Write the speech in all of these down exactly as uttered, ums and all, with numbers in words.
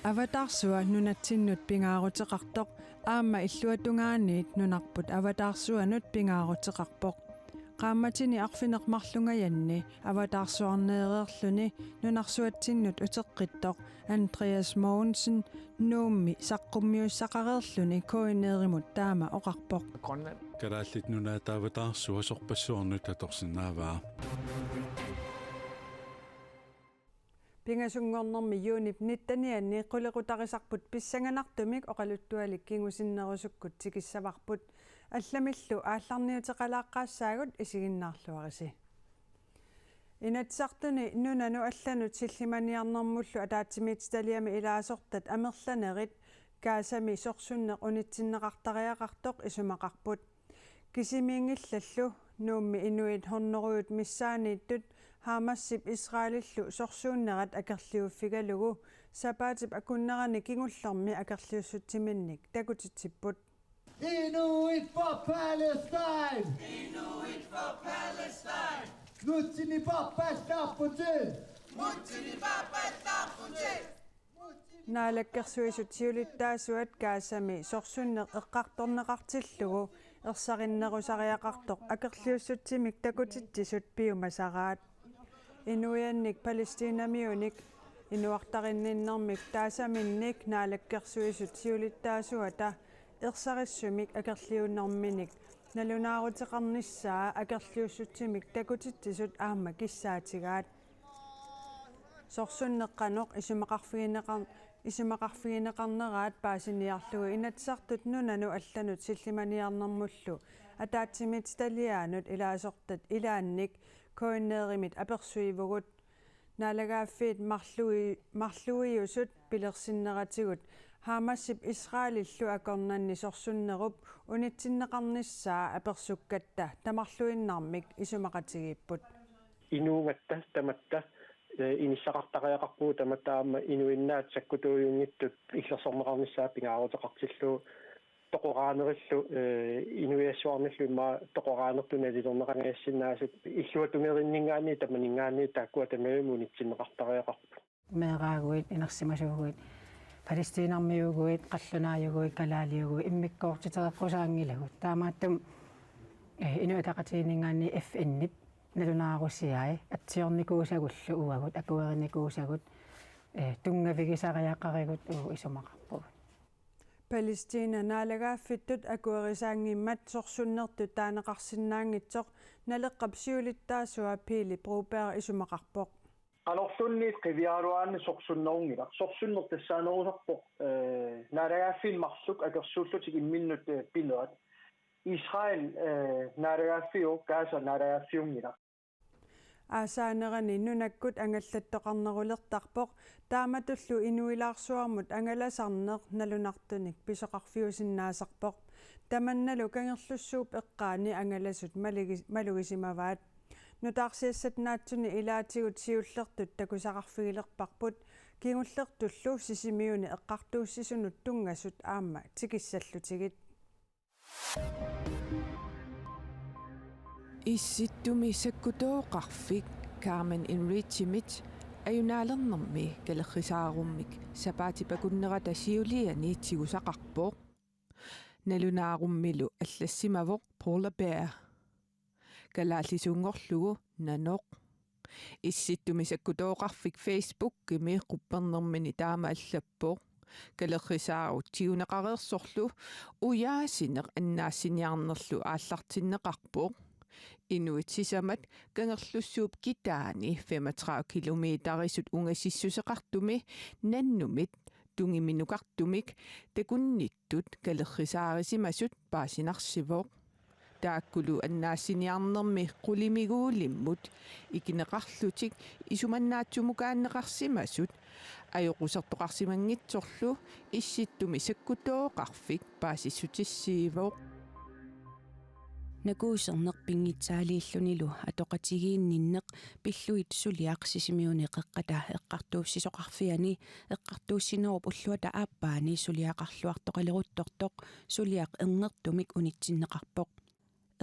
Avataarsua nunatsinnut pingaaruteqartoq aamma illuatungaaniit nunarput avataarsuanut pingaaruteqarpoq. Qaammatini arfineq-marlungajanni avataarsuarneereerluni nunarsuatsinnut uteqqittoq Andreas Mogensen Nuummi saqqummiussaqareerluni K N R-imut taama oqarpoq. Kalaallit Nunaata avataarsua sorpassuarnut atorsinnaavaa. Pingasunngornermi juunip nittenianni qulequtarisarput pissanganartumik oqaluttualik kingusinnerusukkut tikissavarput. Allamillu aallarniuteqalaaqqaassaagut, isiginnaarluarisi. Inatsisartuni nunanut allanut sillimaniarnermullu ataatsimiititaliami ilaasortat amerlanerit Gazami sorsunneq unitsinneqartariaqartoq isumaqarput. Kisimiinngillallu Nuummi inuit hunnorujut missaanniittut Hamasip Israelillu sorsuunnerat akerliuffigalugu sapaatip akunnerani kingullermi akerliussutsiminnik takutitsipput. Inuit for Palestine! Inuit for Palestine! Mutsinni pappallaarputit! Mutsinni pappallaarputit! Naalakkersuisut siulittaasuat Gazami sorsunneq eqqartorneqartillugu ersarinnerusariaqartoq akerliussutsimik takutitsisut piumasaraat. Inuiannik Palæstinamiunik inuartarinninnermik taasaminnik Naalakkersuisut siulittaasuata ersarissumik akerliunerminik nalunaaruteqarnissaa akerliussutsimik takutitsisut aamma kissaatigaat. Sorsunneq qanoq isumaqarfigineqar-, isumaqarfigineqarneraat paasiniarlugu Inatsisartut nunanut allanut sillimaniarnermullu ataatsimiititaliaanut ilaasortat ilaannik K N R-imit apersuivugut. Naalagaaffiit marlui-, marluiusut pilersinneratigut Hamasip Israelillu akornanni sorsunnerup unitsinneqarnissaa apersukkatta tamarluinnarmik isumaqatigiipput. Inuugatta tamatta, eh, inissaqartariaqarpugut, tamatta aamma inuinnaat sakkutuujunngitsut illersorneqarnissaat pingaaruteqartillugu toqoraanerillu, eh, inuiassuarnillu immaqa toqoraanertut nalilerneqangajassinnaasoq, illuatungerinninngaanniit tamaninngaanniit taakkua tamarmik unitsinneqartariaqarput. Meeraaguit, inersimasuuguit, palæstinamiuuguit, qallunaajuguit, kalaaliuguit, immikkoortitereqqusaanngilagut. Taamaattumik, eh, Inuit Ataqatigiinninngaanniit F N-ip nalunaarusiai atsiornikuusagullu uagut, akuerinikuusagut, eh, tunngavigisariaqarigut uagut isumaqarpugut. Palæstina naalagaaffittut akuerisaanngimmat sorsunnertut taaneqarsinnaanngitsoq Naleqqap siulittaasua Pele Broberg isumaqarpoq. Qanorluunniit qiviaraluaraanni sorsunnerunngilaq. Sorsunneq tassaanerusarpoq, eh, naalagaaffiit marluk akersuullutik imminnut, eh, pinerat. Israel, eh, naalagaaffiuvoq, Gaza naalagaaffiunngilaq. Aasaanerani nunakkut angallattoqarnerulertarpoq, taamatullu inuilaarsuarmut angalasarneq nalunartunik pisoqarfiusinnaasarpoq. Tamannalu Kangerlussuup eqqaani angalasut maligi-, malugisimavaat. Nutaarsiassat naatsuni ilaatigut siullertut takusaqarfigilerparput, kingullertullu Sisimiuni eqqartuussisunut tunngasut aamma tikissallutigit. Issittumi sakkutooqarfik Carmen Enrichimit ajunaalernermi kalerrisaarummik sapaatip akunnerata siuliani tigusaqarpoq. Nalunaarummilu allassimavoq Polar Bear. Kalaallisuunngorlugu Nanoq. Issittumi sakkutooqarfik Facebookimi quppernermini taama allappoq. Kalerrisaarut tiguneqareersorlu ujaasineq annaassiniarnerlu aallartinneqarpoq. Inuit sisamat Kangerlussuup kitaani femogtredive kilometerisut ungasissuseqartumi nannumit tungiminukartumik takunnittut kalerrisaarisimasut paasinarsivoq. Taakkulu annaassiniarnermi qulimiguulimmut ikineqarlutik isumannaatsuukaanneqarsimasut ajoqusertoqarsimanngitsorlu Issittumi sakkutooqarfik paasissutissiivoq. Nakuuserneq pinngitsaaliillunilu atoqatigiinninneq pillugit suliaq Sisimiuni Qeqqata Eqqartuussisoqarfiani eqqartuussinerup ulluata aappaani suliaqarluartoqaleruttortoq suliaq ernertumik unitsinneqarpoq.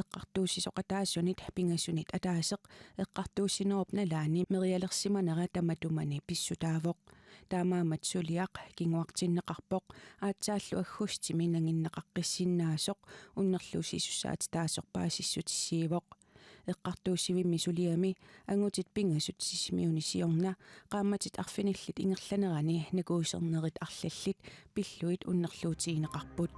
Eqqartuussisoqataasunit pingasunit ataaseq eqqartuussinerup nalaani merialersimanera tamatumani pissutaavoq. Taamaammat suliaq kinguartinneqarpoq, aatsaallu aggustimi nanginneqaqqissinnaasoq unnerluussisussaatitaasoq paasissutissiivoq. Eqqartuussivimmi suliami angutit pingasut Sisimiuni siorna qaammatit arfinillit ingerlanerani nakuusernerit arlallit pillugit unnerluutigineqarput.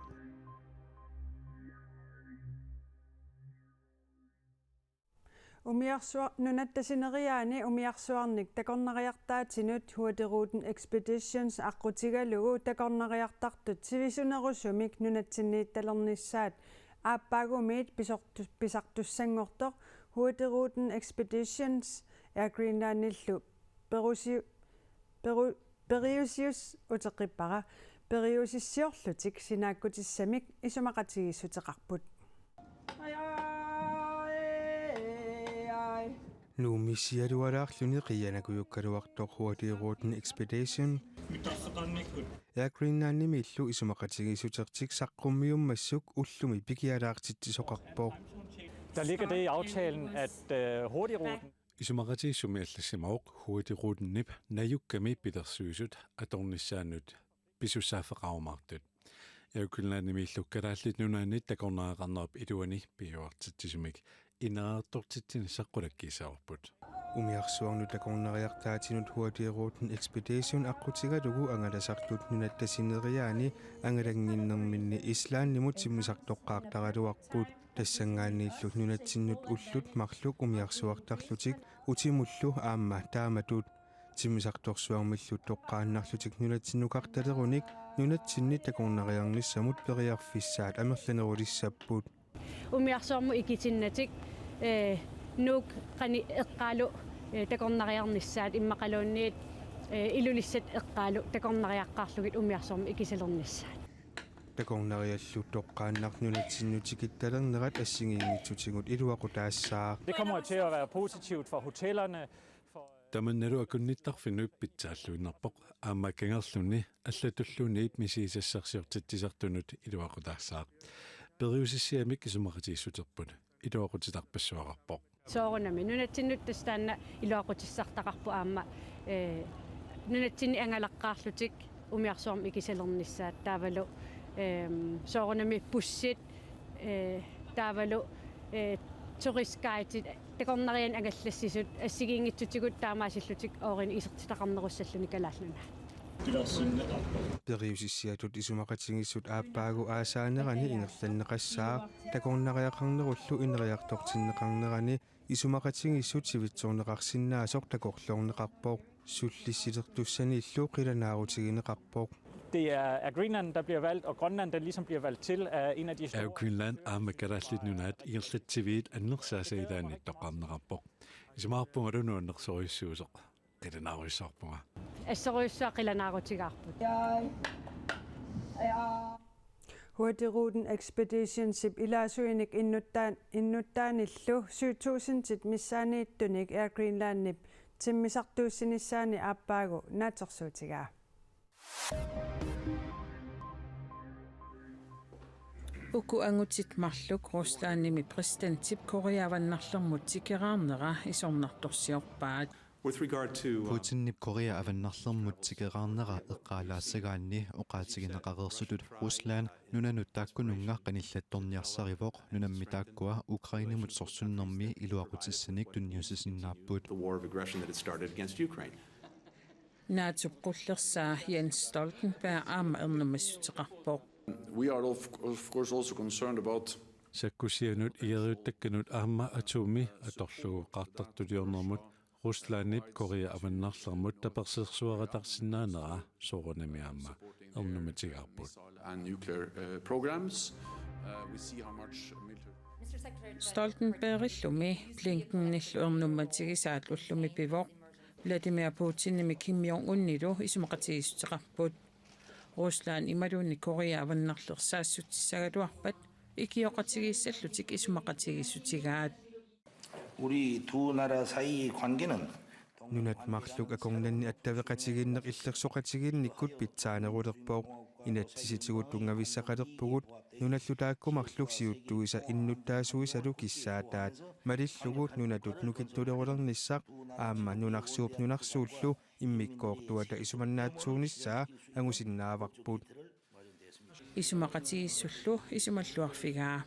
Umiarsuar-, nunatta sineriaani umiarsuarnik takornariartaatinut Hurtigruten Expeditions aqqutigalugu takornariartartut sivisunerusumik nunatsinniittalernissaat aappaagumiit pisortu-, pisartussanngortoq Hurtigruten Expeditions Air Greenlandillu perusi-, peru-, periusius-, uteqqippara, periusissiorlutik sinaakkutissamik isumaqatigiissuteqarput. Nuummi sialualaarluni qiianakujukkaluartoq Hurtigruten Expedition Air Greenlandimiillu isumaqatigiissutertik saqqummiummassuk ullumi pikialaartitsisoqarpoq. Der ligger det i aftalen, at øh, Hurtigruten Isumaqatigiissummi allassimavoq Hurtigrutenip najukkami pilersuisut atornissaannut pisussaaffeqarumaartut. Air Greenlandimiillu Kalaallit Nunaanni takornariaqarnerup iluani piujuartitsisumik ineriartortitsinissaq qulakkiissavarput. Umiarsuarnut takornariartaatinut Hurtigruten Expedition aqqutigalugu angalasartut nunatta sineriaani angalannginnerminni Islandimut timmisartoqqaartaraluarput. Tassanngaanniillu nunatsinnut ullut marluk umiarsuartarlutik utimullu aamma taamatut. Timmisartorsuarmillu toqqaannarlutik nunatsinnukartalerunik nunatsinni takornariarnissamut periarfissaat amerlanerulissapput. Umiarsuarmut ikitinnatik, eh, Nuuk qanoq eqqaalu, eh, takornariarnissaat immaqaluunniit, eh, Ilulissat eqqaalu takornariaqqaarlugit umiarsuarmut ikisalernissaat. Takornariallu toqqaannaq nunatsinnut tikittalernerat assigiinngitsutigut iluaqutaassaaq. Det kommer til at være positivt for hotellerne. Tamannalu akunnittarfinnut pitsaalluinnarpoq, aamma kangerlunni allatulluunniit misigisassarsiortitsisartunut iluaqutaassaaq. Periusissiamik isumaqatigiissuterput iluaqutitarpassuaqarpoq. Soorunami nunatsinnut tassa taanna iluaqutissartaqarpoq aamma, eh, nunatsinni angalaqqaarlutik umiarsuarmut ikisalernissaat taavalu, ehm, soorunami bussit, eh, taavalu, eh, turistguidit, takornarianik angallassisut assigiinngitsutigut taamaasillutik oorinik isertitaqarnerussalluni Kalaallit Nunaat. Periusissiatut isumaqatigiissut aappaagu aasaanerani ingerlanneqassaaq, takornariaqarnerullu ineriartortinneqarnerani isumaqatigiissut sivitsorneqarsinnaasoq takorloorneqarpoq, sullissilertussaniillu qilanaarutigineqarpoq. Det er Air Greenland, der bliver valgt, og Grønland, der ligesom bliver valgt til, er en af de Air store Greenland aamma Kalaallit Nunaat ingerlatsiviit annersaasat ilaanni toqqarneqarpoq. Isumaqarpungalu nuannersorujussuusoq. Qilanaarujussuarpunga. Assorujussuaq qilanaarutigaarput. Hurtigruten Expeditionsip ilaasuinik innuttaan-, innuttaanillu syv tusindit missaanniittunik Air Greenlandip timmisartuussinissaani aappaagu naatsorsuutigaa. Uku angutit marluk Ruslandimi præsidentip Korea Avannarlermut tikeraarnera isornartorsiorpaat. With regard to, uh, Putinip Korea Avannarlermut tikeraarnera eqqaalaassagaanni oqaatigineqareersutut Rusland nunanut taakkununnga qanillattorniarsarivoq, nunammi taakkua Ukrainemut sorsunnermi iluaqutissanik tunniussisinnaapput. The war of aggression that it started against Ukraine. NATO-p qullersaa Jens Stoltenberg aamma ernumassuteqarpoq. We are of, of course also concerned about Sakkussianut igeriuttakkanut aamma atomi atorlugu qaartartuliornermut Ruslandip Korea Avannarlermut tapersersuerataarsinnaanera soorunami aamma ernumatigaarput. And nuclear, uh, programs. Uh, we see how much military Stoltenbergillumi Blinkenillu ernumatigisaat ullumi pivoq. Vladimir Putinimit Kim Jong-unilu isumaqatigiissuteqarput. Rusland imaluunniit Korea Avannarler saassutissagaluarpat ikioqatigiissallutik isumaqatigiissutigaat. 우리 두 나라 사이 관계는 Nunat marluk akornanni attaveqatigiinneq illersoqatigiinnikkut pitsaanerulerpoq. Inatsisitigut tunngavissaqalerpugut, nunallu taakku marluk siuttuisa innuttaasuisalu kissaataat, malillugu nunatut nukittulerulernissaq aamma nunarsuup nunarsuullu immikkoortuata isumannaatsuunissaa angusinnaavarput. Isumaqatigiissullu isumalluarfigaa.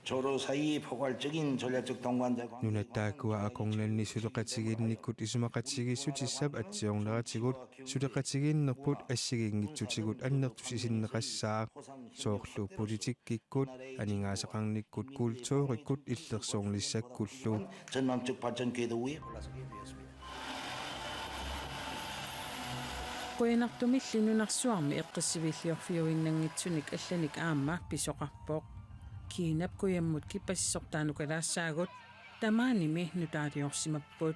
서로 사이 포괄적인 전략적 동반자 관계 Nunat taakkua akornanni suleqatigiinnikkut isumaqatigiissutissap atsiorneratigut suleqatigiinnerput assigiinngitsutigut annertusisinneqassaaq. Soorlu politikkikkut, aningaasaqarnikkut, kulturikkut illersornissakkullu. 전망적 발전 궤도 위에 올라서게 되었습니다. Qujanartumilli nunarsuarmi eqqissiviilliorfiuinnanngitsunik allanik aamma pisoqarpoq. Kiinap kujammut kipasisortaanukalaassagut tamaanimi nutaaliorsimapput.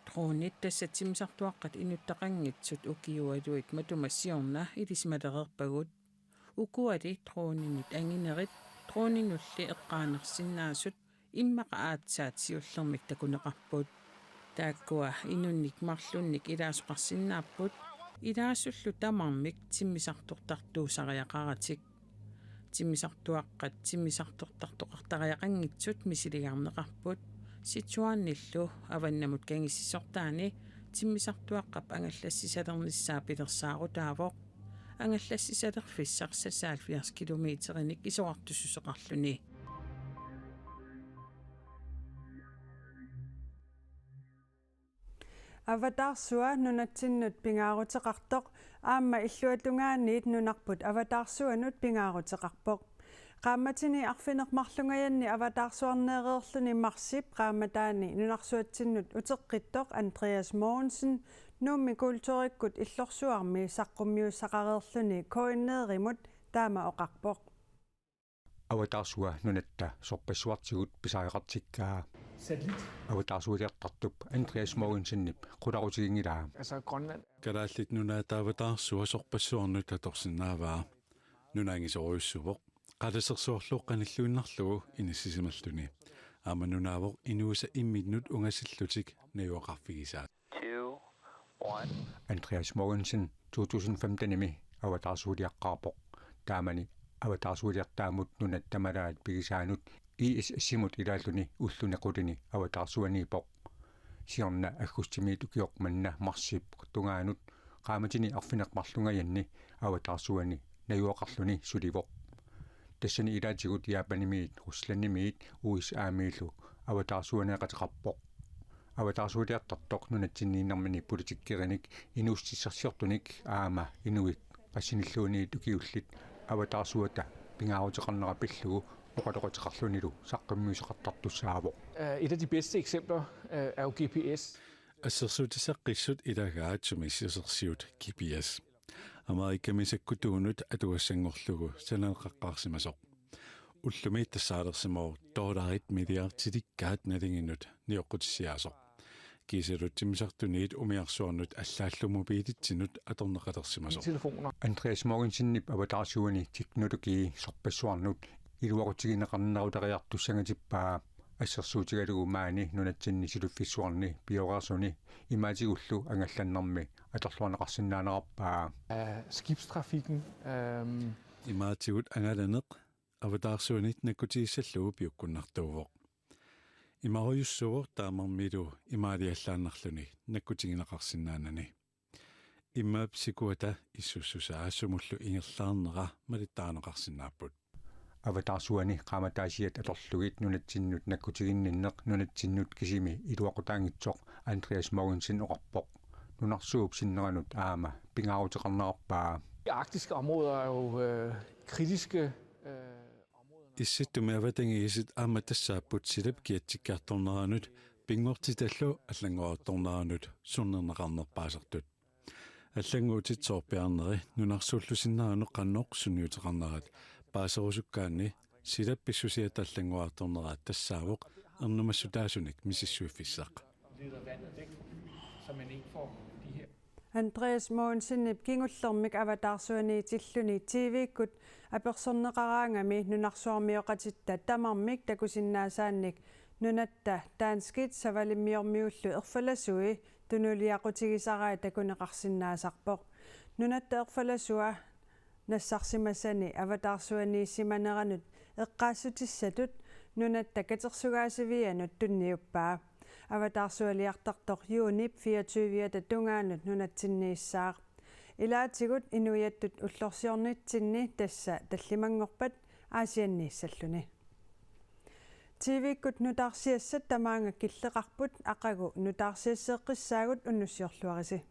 Dronit tassa timmisartuaqqat inuttaqanngitsut ukiualuit matuma siorna ilisimalereerpagut. Ukuali droninit anginerit droninulli eqqaanarsinnaasut immaqa aatsaat siullermik takuneqarput. Taakkua inunnik marlunnik ilaasoqarsinnaapput, ilaasullu tamarmik timmisartortartuusariaqaratik. Timmisartuaqqat timmisartortartoqartariaqanngitsut misiligarneqarput. Sichuanillu avannamut kangisissortaani timmisartuaqqap angallassisalernissaa pilersaarutaavoq. Angallassisalerfissaq seksoghalvfjerds kilometerinik isorartuussuseqarluni. Avataarsua nunatsinnut pingaaruteqartoq aamma illuatungaaniit nunarput avataarsuanut pingaaruteqarpoq. Qaammatini arfineq-marlungajanni avataarsuarneereerluni marsip qaammataani nunarsuatsinnut uteqqittoq Andreas Mogensen Nuummi kulturikkut illorsuarmi saqqummiussaqareerluni K N R-imut taama oqarpoq. Avataarsua nunatta sorpassuartigut pisariaqartikkaa. Satellit, Avataarsualiartartup Andreas Mogensenip qularutiginngilaa. Altså Grønland. Kalaallit Nunaata avataarsua sorpassuarnut atorsinnaavaa. Nuna angisoorujussuuvoq. Qalasersuarlu qanilluinnarlugu inissisimalluni. Aamma nunaavoq inuisa imminnut ungasillutik najugaqarfigisaat. Two, one. Andreas Mogensen to tusind femten-imi avataarsualiaqqaarpoq. Taamani avataarsualiartaammut nunat tamalaat pigisaanut I S S-imut ilaalluni ulluni qulini avataarsuaniippoq. Siorna aggustimiit ukioq manna marsip tungaanut qaammatini arfineq-marlungajanni avataarsuani najugaqarluni sulivoq. Tassani ilaatigut Japanimiit, Ruslandimiit, U S A-miillu avataarsuaneeqateqarpoq. Avataarsualiartartoq nunatsinniinnarmini politikkerinik inuussutissarsiortunik aamma inuit qassinilluunniit ukiullit avataarsuata pingaaruteqarnera pillugu oqaloqateqarlunilu saqqummiussaqartartussaavoq. Øh, Et af de bedste eksempler øh, er jo G P S. Assersuutissaqqissut ilagaat sumiissusersiut G P S. Amerikami sakkutuunut atugassanngorlugu sananeqaqqaarsimasoq. Ullumi tassaalersimavoq dollarit milliardilikkaat nalinginut nioqqutissiaasoq. Kiisalu timmisartuniit umiarsuarnut allaallu mobiilitsinut atorneqalersimasoq. Telefoner. Andreas Mogensenip avataarsuani teknologi sorpassuarnut iluaqutigineqarneruleriartussanngatippaa, assersuutigalugu maani nunatsinni suliffissuarni pioreersuni imaatigullu angallannermi atorluarneqarsinnaanerarpaa. Øh, skibstrafikken. Øh, Imaatigut angalaneq avataarsuanit nakkutigissallugu piukkunnartuuvoq. Imarujussuuvoq taamarmilu imaaliallaannarluni nakkutigineqarsinnaanani. Imaap sikuata issussusaa sumullu ingerlaarnera malittarineqarsinnaapput. Avataarsuani qaammataasiat atorlugit nunatsinnut nakkutiginninneq nunatsinnut kisimi iluaqutaanngitsoq Andreas Mogensen oqarpoq. Nunarsuup sinneranut aamma pingaaruteqarnerarpaa. De arktiske områder er jo øh, kritiske. Øh, Issittumi avatangiisit aamma tassaapput silap kiatsikkiartorneranut pinngortitallu allanngoriartorneranut sunnerneqarnerpaasartut. Allannguutit soorpiarneri nunarsuullu sinneranut qanoq sunniuteqarnerat paaserusukkaanni silap pissusiata allanngoriartornera tassaavoq ernumassutaasunik misissuiffissaq. Leder vandet væk, så man ikke får de her. Andreas Mogensenip kingullermik avataarsuaniitilluni T V-kkut apersorneqaraangami nunarsuarmioqatitta tamarmik takusinnaasaannik nunatta danskit savalimmiormiullu erfalasui tunuliaqutigisarai takuneqarsinnaasarpoq. Nunatta erfalasua Nassarsimasani avataarsuaniissimaneranut eqqaassutissatut Nunatta Katersugaasivianut tunniuppaa. Avataarsualiartartoq juunip fireogtyviata tungaanut nunatsinniissaaq. Ilaatigut inuiattut ullorsiornitsinni tassa tallimanngorpat Aasianniissalluni. T V-kkut nutaarsiassat tamaanga killeqarput, aqagu nutaarsiasseeqqissaagut, unnussiorluarisi.